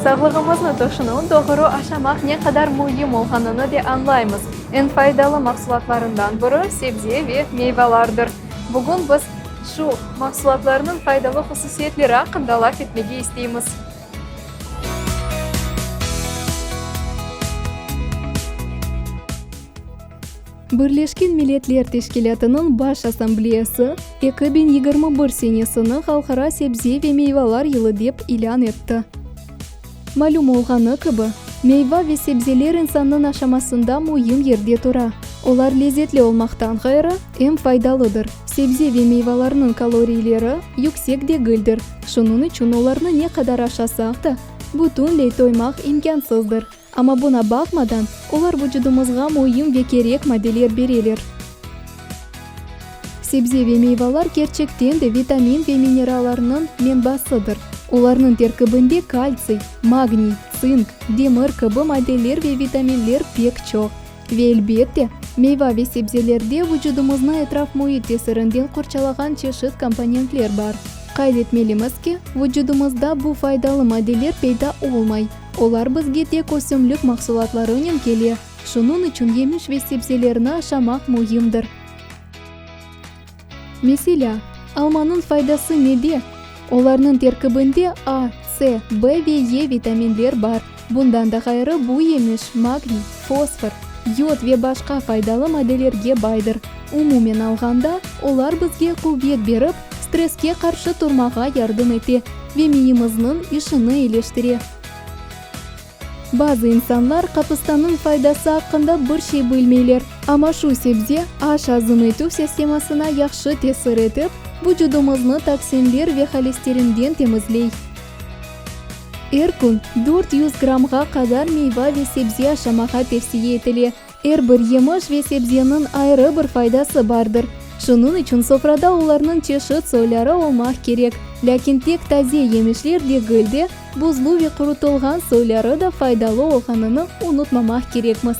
Sağlığımıznı tüşünip, doğru aşamaq ne qadar müim olğanını de añlaymız. Eñ faydalı mahsulatlarından biri sebze ve meyvalardır. Bugün biz şu mahsulatlarnıñ faydalı hususiyetleri aqqında laf etmege isteymiz. Birleşken Milletler Teşkilâtınıñ Baş Assambleyası 2021 senesini Halqara sebze ve meyvalar yılı dep ilân etti. Malüm olğanı kibi, meyva ve sebzeler insannıñ aşamasında müim yerde tura. Olar lezetli olmaqtan ğayrı, em faydalıdır. Sebze ve meyvalarnıñ kaloriyleri yüksek degildir, şunıñ içün olarnı ne qadar aşasaq da, bütünley toymaq imkânsızdır. Amma buña baqmadan, olar vucudımızğa müim ve kerek maddeler bereler. Sebze ve meyvalar kerçekten de vitamin ve minerallarnıñ menbasıdır. Olarnıñ terkibinde kaltsiy, magniy, tsink, demir kibi maddeler ve vitaminler pek çoq. Ve elbette, meyva ve sebzelerde vucudımıznı etraf müit tesirinden qorçalağan çeşit komponentler bar. Qayd etmelimiz ki, vucudımızda bu faydalı maddeler peyda olmay. Olar bizge tek ösümlik mahsulatlarınen kele, şunıñ içün yemiş ve sebzelerni aşamaq müimdir. Meselâ, almanıñ faydası nede? Olarnıñ terkibinde A, C, B ve E vitaminler bar. Bundan da ğayrı, bu yemiş magniy, fosfor, yod ve başqa faydalı maddelerge baydır. Umumen alğanda, olar bizge quvet berip, stresske qarşı turmağa yardım ete ve miyimizniñ işini iyileştire. Bazı insanlar qapıstanıñ faydası aqqında bir şey bilmeyler, amma şu sebze aş azım etüv sistemasına yahşı tesir etip, vucudımıznı toksinler ve holesterinden temizley. Er kün 400 grammğa qadar meyva ve sebze aşamağa tevsiye etile. Er bir yemiş ve sebzeniñ ayrı bir faydası bardır. Şunıñ içün sofrada olarnıñ çeşit soyları olmaq kerek. Lâkin tek taze yemişler degil de, buzlu ve qurutılğan soyları da faydalı olğanını unutmamaq kerekmiz.